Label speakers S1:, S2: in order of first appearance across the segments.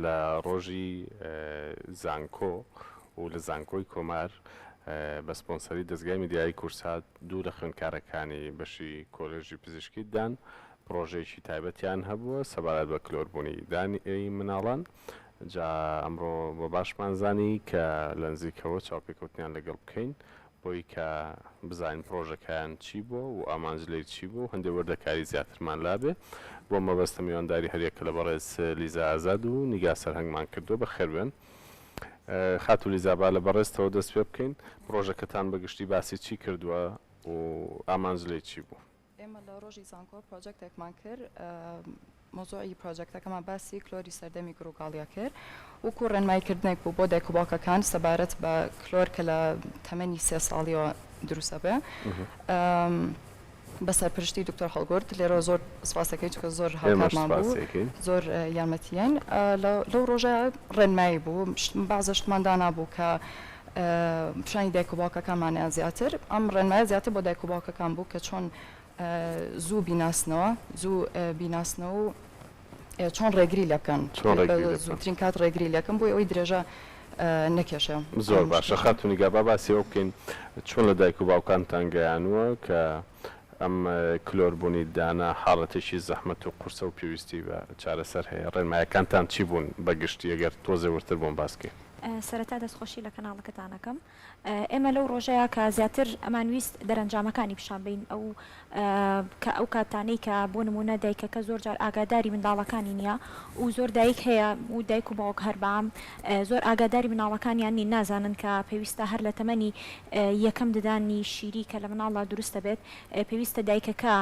S1: لە ڕۆژی زانکۆ و لە زانکۆی کۆمار بە سپۆنسەری دەزگای میدیایی کورسات دوو لە خوێندکارەکانی بەشی کۆلێژی پزیشکی ددان پڕۆژەیەکی تایبەتیان هەبووە سەبارەت بە کلۆربوونی دانی مناڵان جا ئەمڕۆ بە باشمان زانی کە لە نزیکەوە چاوپێکەوتنیان لەگەڵ بکەین بۆی کە بزانین پڕۆژەکەیان چی بووە و ئامانج لێی چی بووە و هەندێ وردەکاری زیاترمان لابێ. بۆ مەبەستە میوانداری هەریەکە لە بەڕێز لیزا ئازاد و نیگا سەرهەنگمان کردووە. بەخێربێن. خاتوو لیزا با لە بەڕێزتەوە دەست پێ بکەین. پڕۆژەکەتان بە گشتی باسی چی کردووە و ئامانج لێی چی بوو؟
S2: ئێمە لە ڕۆژی زانکۆ پرۆجەکتێکمان کرد، مەوزوعی پرۆجەکتەکەمان باسی کلۆری سەردەمی گڕوگاڵیە کرد، وەکو ڕێنماییکردنێک بوو بۆ دایک و باوکەکان سەبارەت بە کلۆر کە لە تەمەنی سێ ساڵیەوە دروست ئەبێ بە سەرپرشتی دکتۆر هەڵگورد لێرەوە زۆر سپاسەکەی چونکە زۆر هاوکارمان بوو زۆر یارمەتیین لەو ڕۆژە ڕێنمایی بوو بەعزە شتمان دانابوو کە پیشانی دایک و باوکەکانمانیان زیاتر ئەم ڕێنمایە زیاتر بۆ دایک و باوکەکان بوو کە چۆن زوو بیناسنەوە زوو بیناسنەوە و چۆن ڕێگری لێ بکەن زووترین کات ڕێگری لێکم بۆی ئەوەی درێژە نەکێشێ.
S1: زۆر باشە خاتوو نیگا با باسی ئەوە بکەین چۆن لە دایک و باوکانتان گەیانووە کە ئەم کلۆربوونی دانە حاڵەتێکی زەحمەت و قورسە و پێویستی بە چارەسەر هەیە ڕێنمایەکانتان چی بوون بە گشتی ئەگەر تۆزێ وردتر بۆم باس کەی.
S3: سەرەتا دەستخۆشی لە کەناڵەکەتان ئەکەم. ئێمە لەو ڕۆژەیا کە زیاتر ئەمان ویست دەرەنجامەکانی پیشان بەین ئەو کە ئەو کاتانەی کە بۆ نموونە دایکەکە زۆر جار ئاگاداری منداڵەکانی نییە و زۆر دایک هەیە و دایک و باوک هەر بەعام زۆر ئاگاداری مناڵەکانیان نین نازانن کە پێویستە هەر لە تەمەنی یەکەم ددانی شیری کە لە مناڵدا دروست دەبێت پێویستە دایکەکە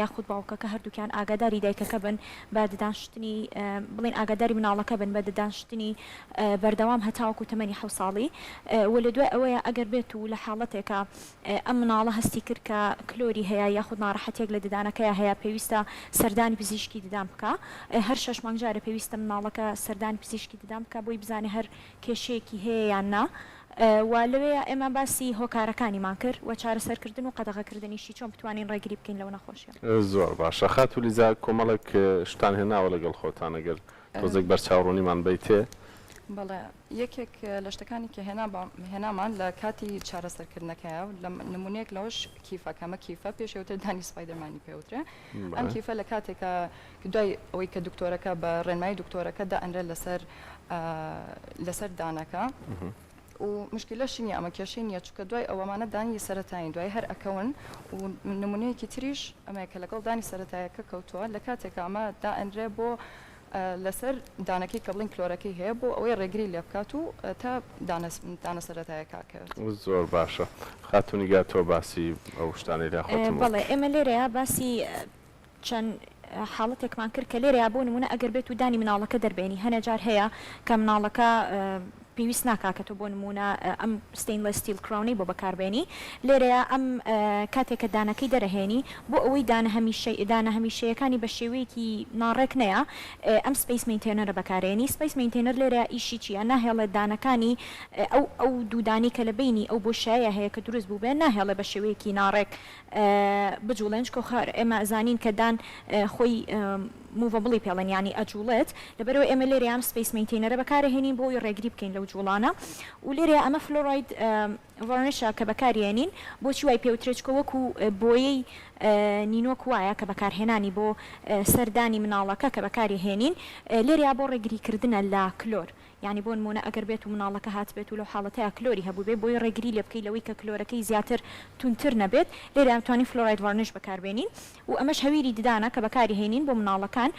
S3: یاخود باوکەکە هەردووکیان ئاگاداری دایکەکە بن بە ددان شتنی بڵێن ئاگاداری مناڵەکە بن بە ددان شتنی بەردەوام هەتاوەکو تەمەنی حەوت ساڵی و لە دوای ئەوەیە ئەگەر بێت و لە حاڵەتێکا ئەم مناڵە هەستی کرد کە کلۆری هەیە یاخود ناڕەحەتیەک لە ددانەکەیا هەیە پێویستە سەردانی پزیشکی ددان بکا هەر شەش مانگ جارێ پێویستە مناڵەکە سەردانی پزیشکی ددان بکا بۆی بزانێ هەر کێشەیەکی هەیە یان نا و لەوێیا ئێمە باسی هۆکارەکانیمان کرد و چارەسەرکردن و قەدەغەکردنیشی چۆن بتوانین ڕێگری بکەین لەو نەخۆشیە.
S1: زۆر باشە خاتوو لیزا کۆمەڵێک شتان هێناوە لەگەڵ خۆتان ئەگەر تۆزێک بەرچاوڕوونیمان بەیتێ.
S2: بەڵێ یەکێک لە شتەکانی کە هێنامان لە کاتی چارەسەرکردنەکەیە و لە نمونەیەک لەوەش کیفە کە ئەمە کیفە پێش ئەوترێ دانی سپایدەرمانی پێ ئەوترێ ئەم کیفە لە کاتێکا دوای ئەوەی کە دکتۆرەکە بە ڕێنمایی دکتۆرەکە دائەنرێت لەسەر لەسەر دانەکە و مشکلەشی نیە ئەمە کێشەی نیە چونکە دوای ئەوەمانە دانی سەرەتایین دوای هەر ئەکەون و نمونەیەکی تریش ئەمەیە کە لەگەڵ دانی سەرەتایەکە کەوتووە لە کاتێکا ئەمە دائەنرێ بۆ لەسەر دانەکەی کە بڵێین کلۆرەکەی هەیە بۆ ئەوەی ڕێگری لێ بکات و تا دانە دانە سەرەتایەکە ئەکەوێت.
S1: زۆر باشە خاتوو نیگا تۆ باسی ئەو شتانەی لا خۆتم وت.
S3: بەڵێ ئێمە لێرەیا باسی چەند حاڵەتێکمان کرد کە لێرەیا بۆ نموونە ئەگەر بێت و دانی مناڵەکە دەربێنی هەنێ جار هەیە کە مناڵەکە پێویست ناکا کە تۆ بۆ نموونە ئەم stainless steel crown ەی بۆ بەکار بێنی لێرەیا ئەم کاتێک کە دانەکەی دەرەهێنی بۆ ئەوەی دانە هەمیشە دانە هەمیشەیەکانی بە شێوەیەکی ناڕێک نەیە ئەم space maintainer ە بەکارێنی space maintainer لێرەیا ئیشی چییە ناهێڵێت دانەکانی ئەو ئەو دوو دانەی کە لە بەینی ئەو بۆشایە هەیە کە دروست بووبێ ناهێڵێ بە شێوەیەکی ناڕێک بجوڵێن چکۆ خار ئێمە ئەزانین کە دان خۆی movable ی پێڵێن یانی ئەجوڵێت لەبەرئەوە ئێمە لێرەیا ئەم space maintainer ە بەکارەهێنین بۆ ئەوەی ڕێگری بکەین لەو جوڵانە و لێرەیا ئەمە fluoride varnish ە کە بەکاریێنین بۆچی وای پێوترێ چکۆ وەکو بۆیەی نینۆک وایە کە بەکارهێنانی بۆ سەر دانی مناڵەکە کە بەکاری هێنین لێرەیا بۆ ڕێگری کردنە لە کلۆر یانی بۆ نموونە ئەگەر بێت و مناڵەکە هاتبێت و لەو حاڵەتەیا کلۆری هەبووبێ بۆی ڕێگری لێ بکەی لەوەی کە کلۆرەکەی زیاتر توندتر نەبێت لێرەیا ئەتوانین fluoride varnish بەکاربێنین و ئەمەش هەویری ددانە کە بەکاری هێنین بۆ مناڵەکان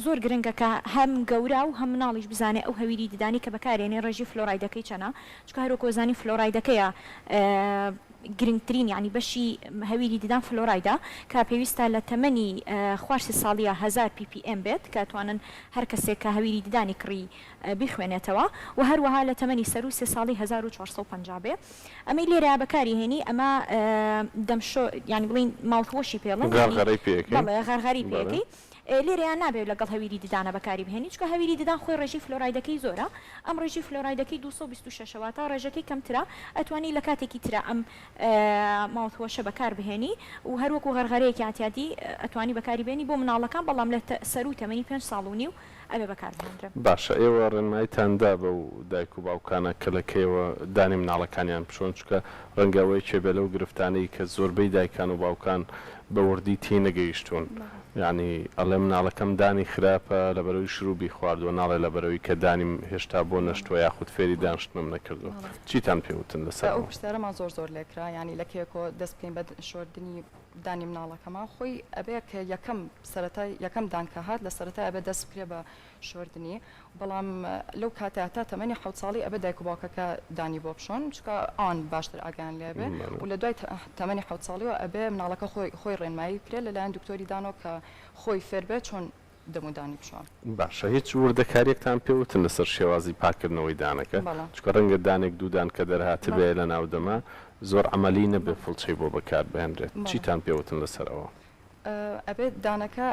S3: زۆر گرنگە کە هەم گەورە و هەم مناڵیش بزانێ ئەو هەویری ددانی کە بەکارێنێ ڕێژەی فلۆرایدەکەی چەنە چونکە هەروەک ئەزانین فلۆرایدەکەیە گرنگترین یانی بەشی هەویری ددان فلۆرایدە کە پێویستە لە تەمەنی خوار سێ ساڵیە 1000 ppm بێت کە توانن هەر کەسێک کە هەویری ددانی کڕی بیخوێنێتەوە و هەروەها لە تەمەنی سەروو سێ ساڵی 1450 بێ ئەمەی لێرە بەکاری هێنی ئەمە دەمشۆ یانی بڵێین mouthwash ی پێڵێن یانی
S1: غەرغەرەی پێ ئەکەی
S3: بەڵێ غەرغەری پێ ئەکەی لێرەیا نابێ لەگەڵ هەویری ددانە بەکاری بهێنی چونکە هەویری ددان خۆی ڕێژەی فلۆرایدەکەی زۆرە ئەم ڕێژەی فلۆرایدەکەی 226 ە واتا ڕێژەکەی کەمترە ئەتوانی لە کاتێکی ترا ئەم mouthwash ە بەکار بهێنی و هەر وەکو غەرغەرەیەکی ئەعتیادی ئەتوانی بەکاری بێنی بۆ مناڵەکان بەڵام لە سەروو تەمەنی پێنج ساڵ و نیو. ئەبێ بەکار بهێندرێ.
S1: باشە ئێوە ڕێنمایتان دا بەو دایک و باوکانە کە لە کەیەوە دانی مناڵەکانیان بشۆن چونکە ڕەنگە ئەوە یەکێ بێ لەو گرفتانەی کە زۆربەی دایکان و باوکان بە وردی تێی نەگەیشتوون یانی ئەڵێ مناڵەکەم دانی خراپە لەبەرئەوەی شروبی خواردووە ناڵێ لەبەرئەوەی کە دانیم هێشتا بۆ نەشتووە یاخود فێری دانشتنم نەکردووە چیتان پێ وتن لەسەر
S2: ئەو
S1: ئەوە؟
S2: پرسیارەمان زۆر زۆر لێکرا یانی لە کەیەکەوە دەست بکەین بە شۆردنی دانی مناڵەکەمان خۆی ئەبێ کە یەکەم سەرەتای یەکەم دان کە هات لە سەرەتای ئەبێ دەست بکرێ بە شۆردنی بەڵام لەو کاتە تا تەمەنی حەوت ساڵی ئەبێ دایک و باوکەکە دانی بۆ بشۆن چونکە ئەوان باشتر ئاگایان لێ بێ و لە دوای تەمەنی حەوت ساڵیەوە ئەبێ مناڵەکە خۆی خۆی ڕێنمایی بکرێ لەلایەن دکتۆری دانەوە کە خۆی فێر بێ چۆن دەم و دانی بشۆن.
S1: باشە هیچ وردەکاریەکتان پێ وتن لەسەر شێوازی پاککردنەوەی دانەکە؟
S2: بەڵێ.
S1: چونکە ڕەنگە دانێک دوو دان کە دەرهاتبێ
S2: بەڵێ.
S1: لە ناو دەما زۆر عەمەلی نەبێ فڵچەی بۆ بەکار بهێنرێت
S2: بەڵێ.
S1: چیتان پێ وتن لەسەر ئەوە؟
S2: ئەبێ دانەکە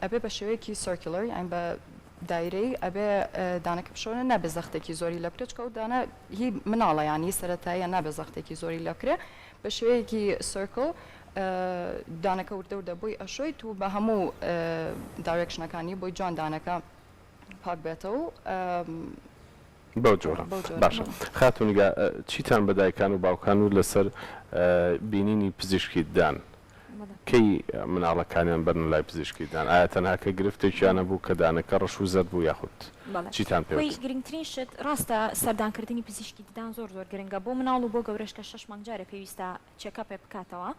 S2: ئەبێ بە شێوەیەکی circular یان بە دایرەی ئەبێ دانەکە بشۆرێ نابێ زەختێکی زۆری لێ بکرێت چونکە ئەو دانە هی مناڵە یان هی سەرەتاییە نابێ زەختێکی زۆری لێ بکرێ بە شێوەیەکی circle دانەکە وردە وردە بۆی ئەشۆیت و بە هەموو direction ەکانی بۆی جوان دانەکە پاک بێتەوە و
S1: بەو جۆرە
S2: بەو جۆرە
S1: باشە خاتوو نیگا چیتان بە دایکان و باوکان وت لەسەر بینینی پزیشکی ددان کەی مناڵەکانیان بەرنە لای پزیشکی ددان ئایا تەنها کە گرفتێکیان هەبوو کە دانەکە ڕەش و زەرد بوو یاخود
S3: بەڵێ
S1: چیتان پێ
S3: خۆی
S1: وت؟
S3: گرنگترین شت ڕاستە سەردانکردنی پزیشکی ددان زۆر زۆر گرنگە بۆ مناڵ و بۆ گەورەش کە شەش مانگ جارێ پێویستە check-up ێ بکاتەوە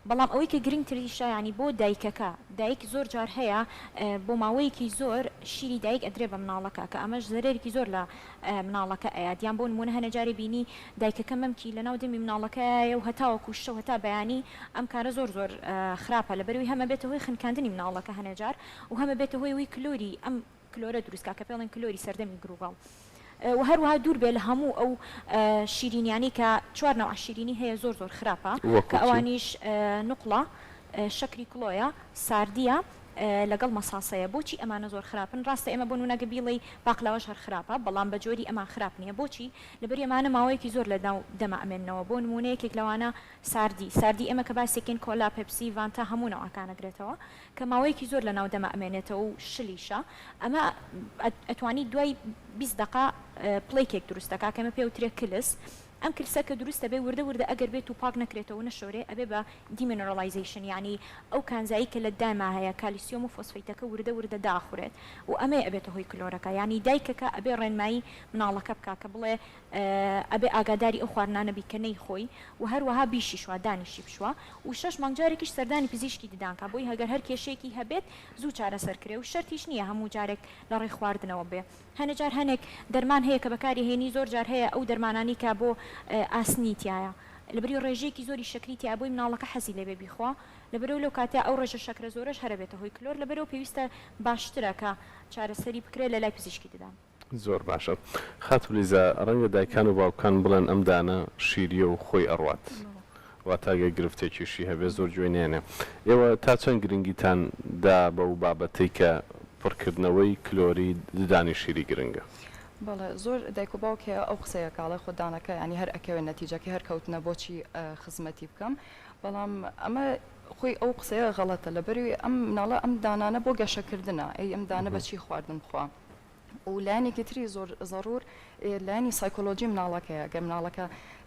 S3: بەڵام ئەوەی کە گرنگتریشە یانی بۆ دایکەکە دایک زۆر جار هەیە بۆ ماوەیەکی زۆر شیری دایک ئەدرێ بە مناڵەکە کە ئەمەش زەرەرێکی زۆر لە مناڵەکە ئەیات یان بۆ نمونە هەنێ جارێ بینی دایکەکە مەمکی لەناو دەمی مناڵەکەیایە و هەتاوەکو شەو هەتا بەیانی ئەم کارە زۆر زۆر خراپە لەبەرئەوەی هەم ئەبێتە هۆی خنکاندنی مناڵەکە هەنێ جار و هەم ئەبێتە هۆی ئەوەی کلۆری ئەم کلۆرە دروست کا کە پێڵێن کلۆری سەردەمی گروگەڵ و هەروەها دوور بێ لە هەموو ئەو شیرینیانەی کە چوار نەوع شیرینی هەیە زۆر زۆر خراپە کە
S1: وەکو چی؟
S3: ئەوانیش نوقڵە، شەکری کڵۆیە، ساردیە لەگەڵ مەساسەیە بۆچی ئەمانە زۆر خراپن ڕاستە ئێمە بۆ نمونە گە بیڵێی باقلاوەش هەر خراپە بەڵام بە جۆری ئەمان خراپ نیە بۆچی لەبەری ئەمانە ماوەیەکی زۆر لە ناو دەما ئەمێننەوە بۆ نمونە یەکێک لەوانە ساردی ساردی ئێمە کە باسێکین کۆلا پێپسی ڤانتا هەموو نەوعەکان ئەگرێتەوە کە ماوەیەکی زۆر لەناو دەما ئەمێنێتەوە و شلیشە ئەمە ئەتوانی دوای 20 دەقە plaque ێک دروست دەکا کە ئەمە پێ وترێ کلس ئەم کلسە کە دروست ئەبێ وردە وردە ئەگەر بێت و پاک نەکرێتەوە و نەشۆرێ ئەبێ بە demineralization یانی ئەو کانزایی کە لە داما هەیە کالیسیۆم و فۆسفەیتەکە وردە وردە دائەخورێت و ئەمەیە ئەبێتە هۆی کلۆرەکە یانی دایکەکە ئەبێ ڕێنمایی مناڵەکە بکا کە بڵێ ئەبێ ئاگاداری ئەو خواردنانە بی کە نەیخۆی و هەروەها بیشیشوا دانیشی بشوا و شەش مانگ جارێکیش سەردانی پزیشکی ددان کا بۆی هەگەر هەر کێشەیەکی هەبێت زوو چارەسەر کرێ و شەرتیش نییە هەموو جارێک لە ڕێی خواردنەوە بێ هەنێ جار هەنێک دەرمان هەیە کە بەکاری هێنی زۆر جار هەیە ئەو دەرمانانەی کە بۆ ئاسنی تیایە لەبری ڕێژەیەکی زۆری شەکری تیایە بۆی مناڵەکە حەزی لێبێ بیخوا لەبەرئەوەی لەو کاتەیا ئەو ڕێژە شەکرە زۆرەش هەر ئەبێتە هۆی کلۆر لەبەرئەوە پێویستە باشترە کە چارەسەری بکرێت لە لای پزیشکی ددان.
S1: زۆر باشە خاتوو لیزا ڕەنگە دایکان و باوکان بڵێن ئەم دانە شیریە و خۆی ئەڕوات واتە گەر گرفتێکیشی هەبێ زۆر گوێی نەیەنێ ئێوە تا چەند گرنگیتان دا بەو بابەتەی کە پڕکردنەوەی کلۆری ددانی شیری گرنگە؟
S2: بەڵێ زۆر دایک و باوک هەیە ئەو قسەیە کە ئەڵێ خۆ دانەکە یانی هەر ئەکەوێ نەتیجەکەی هەر کەوتنە بۆچی خزمەتی بکەم بەڵام ئەمە خۆی ئەو قسەیە غەڵەتە لەبەروی ئەم مناڵە ئەم دانانە بۆ گەشەکردنە ئەی ئەم دانە بە چی خواردن بخوا و لایەنێکی تری زۆر زەڕوور لایەنی سایکۆلۆجی مناڵەکەیە گەر مناڵەکە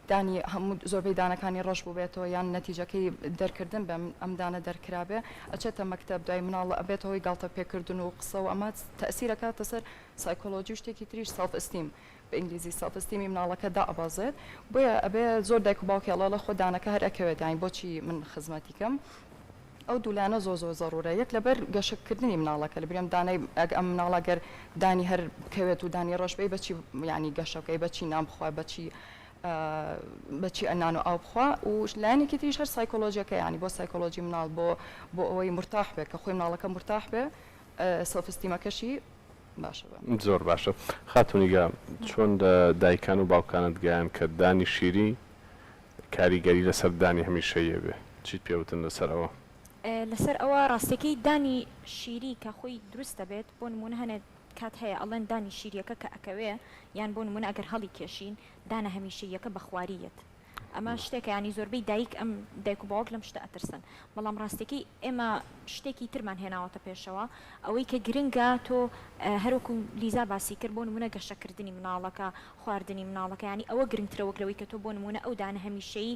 S2: دانی هەموو زۆربەی دانەکانی ڕەش بووبێتەوە یان نەتیجەکەی دەرکردن بێ ئەم دانە دەرکرابێ ئەچێتە مەکتەب دوای مناڵ ئەبێتە هۆی گاڵتە پێکردن و قسە و ئەمە تەئسیر ئەکاتە سەر سایکۆلۆجی و شتێکی تریش self esteem بە ئینگلیزی self esteem ی مناڵەکە دائەبەزێت بۆیە ئەبێ زۆر دایک و باوک هێڵە ئەڵێ خۆ دانەکە هەر ئەکەوێت یانی بۆچی من خزمەتی کەم ئەو دوو لایەنە زۆر زۆر زەڕوورە یەک لەبەر گەشە کردنی مناڵەکە لەبری ئەم دانەی ئەگ ئەم مناڵە گەر دانی هەر بکەوێت و دانی ڕەش بێ بەچی یانی گەشە بکەی بەچی نان بخوا بەچی بەچی نان و ئاو بخوا و لایەنێکی تریش هەر سایکۆلۆژیەکە یانی بۆ سایکۆلۆژی مناڵ بۆ بۆ ئەوەی مورتاح بێ کە خۆی مناڵەکە مورتاح بێ self esteem ەکەشی باشە بێ.
S1: زۆر باشە خاتوو نیگا چۆن لە دایکان و باوکانت گەیاند کە دانی شیری کاریگەری لەسەر دانی هەمیشەیی ئەبێ چیت پێ وتن لەسەر ئەوە؟
S3: لەسەر ئەوە ڕاستەکەی دانی شیری کە خۆی دروست دەبێت بۆ نمونە هەنێ کات هەیە ئەڵێن دانی شیریەکە کە ئەکەوێ یان بۆ نمونە ئەگەر هەڵی کێشین دانە هەمیشەییەکە بە خواری یەت. ئەمە شتێکە یانی زۆربەی دایک ئەم دایک و باوک لەم شتە ئەترسن بەڵام ڕاستیەکەی ئێمە شتێکی ترمان هێناوەتە پێشەوە ئەوەی کە گرنگە تۆ هەروەکو لیزا باسی کرد بۆ نمونە گەشەکردنی مناڵەکە خواردنی مناڵەکە یانی ئەوە گرنگترە وەک لەوەی کە تۆ بۆ نمونە ئەو دانە هەمیشەیی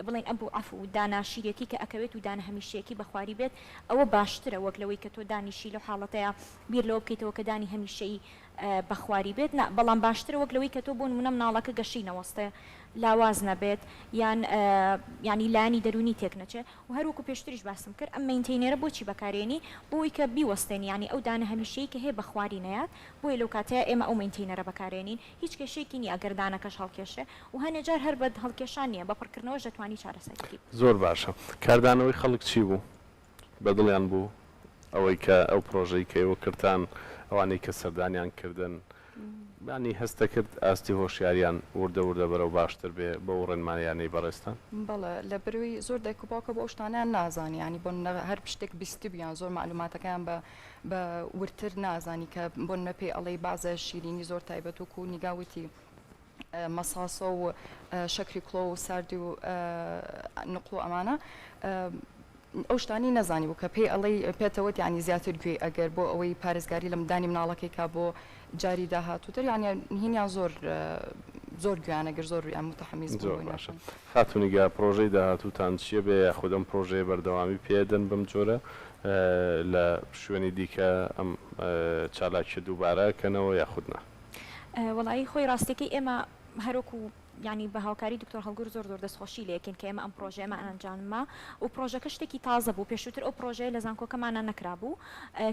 S3: بڵێین ئەبو عەفو دانە شیرێکی کە ئەکەوێت و دانە هەمیشەیەکی بە خواری بێت ئەوە باشترە وەک لەوەی کە تۆ دانیشی لەو حاڵەتەیا بیر لەوە بکەیتەوە کە دانی هەمیشەیی بە خواری بێت نا بەڵام باشترە وەک لەوەی کە تۆ بۆ نمونە مناڵەکە گەشەی نەوەستێ لاواز نەبێت یان یانی لایەنی دەروونی تێک نەچێ و هەر وەکو پێشتریش باسم کرد ئەم maintainer ە بۆچی بەکارێنی بۆ ئەوەی کە بیوەستێنی یانی ئەو دانە هەمیشەیی کە هەیە بە خواری نەیات بۆیە لەو کاتەیا ئێمە ئەو maintainer ە بەکارێنین هیچ کێشەیەکی نیە ئەگەر دانەکەش هەڵکێشرێ و هەنێ جار هەر بە هەڵکێشان نیە بە پڕکردنەوەش دەتوانی چارەسەری کەی.
S1: زۆر باشە کاردانەوەی خەڵک چی بوو؟ بە دڵیان بوو ئەوەی کە ئەو پڕۆژەی کە ئێوە کردتان ئەوانەی کە سەردانیان کردن یانی هەست دەکرد ئاستی هۆشیاریان وردە وردە بەرەو باشتر بێ بەو ڕێنماییانەی بەڕێزتان؟
S2: بەڵێ لەبەرئەوەی زۆر دایک و باوکە بۆ ئەو شتانەیان نازانی یانی بۆ نمونە هەر شتێک بیستبیان زۆر مەعلوماتەکەیان بە بە وردتر نازانی کە بۆ نمونە پێی ئەڵێی بەعزە شیرینی زۆر تایبەت وەکو نیگا وتی مەساسە و شەکری کڵۆ و ساردی و نوقڵ و ئەمانە ئەو شتانەی نەزانی بوو کە پێی ئەڵێی پێتەوت یانی زیاتر گوێی ئەگەر بۆ ئەوەی پارێزگاری لە دانی مناڵەکەی کا بۆ جاری داهاتووتر یانی هینیان زۆر زۆر گوێیان ئەگر زۆر یان متحمیز بوون
S1: زۆر
S2: بۆی
S1: باشە
S2: ناکەن.
S1: خاتوو نیگا پڕۆژەی داهاتووتان چیە بێ یاخود ئەم پڕۆژەیە بەردەوامی پێ دەن بەم جۆرە لە شوێنی دیکە ئەم چالاکیە دووبارە ئەکەنەوە یاخود نا؟
S3: وەڵایی خۆی ڕاستیەکەی ئێمە هەروەکو یانی بە هاوکاری دکتۆر هەڵگور زۆر زۆر دەستخۆشی لێ ئەکەین کە ئێمە ئەم پڕۆژەیەمان ئەنجامما و پڕۆژەکە شتێکی تازە بوو پێشووتر ئەو پڕۆژەیە لە زانکۆکەمانا نەکرابوو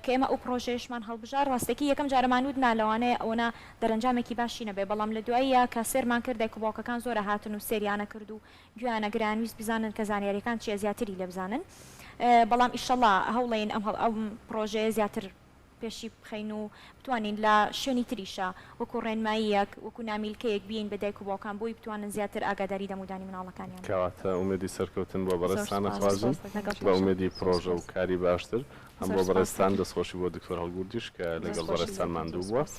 S3: کە ئێمە ئەو پڕۆژەیەشمان هەڵبژارد ڕاستیەکەی یەکەم جارەمان وت نا لەوانەیە ئەوەنە دەرەنجامێکی باشی نەبێ بەڵام لە دواییا کە سێرمان کرد دایک و باوکەکان زۆر ئەهاتن و سێریان ئەکرد و گوێیان ئەگران ویست بزانن کە زانیاریەکان چیە زیاتری لێ بزانن بەڵام ئیشەڵا هەوڵەین ئەم ئەم پڕۆژەیە زیاتر پێشی بخەین و بتوانین لە شوێنی تریشا وەکو ڕێنماییەک وەکو نامیلکەیەک بیەین بە دایک و باوکان بۆی بتوانن زیاتر ئاگاداری دەمودانی مناڵەکانیان بن.
S1: کەواتە ئومێدی سەرکەوتن بۆ
S3: زۆر
S1: بەڕێزتان
S3: سوپاس
S1: ئەخوازم
S3: لەگەڵ
S1: بە
S3: تۆشم
S1: ئومێدی
S3: زۆر
S1: پڕۆژە و
S3: سوپاس.
S1: کاری باشتر هەم
S3: زۆر
S1: بۆ
S3: سوپاس
S1: بەڕێزتان
S3: دەکەم.
S1: دەستخۆشی بۆ دکتۆر هەڵگوردیش کە
S3: زۆر
S1: لەگەڵ
S3: سوپاس
S1: بەڕێزتان
S3: دەکەم زۆر
S1: ماندوو بووە.
S3: سوپاس.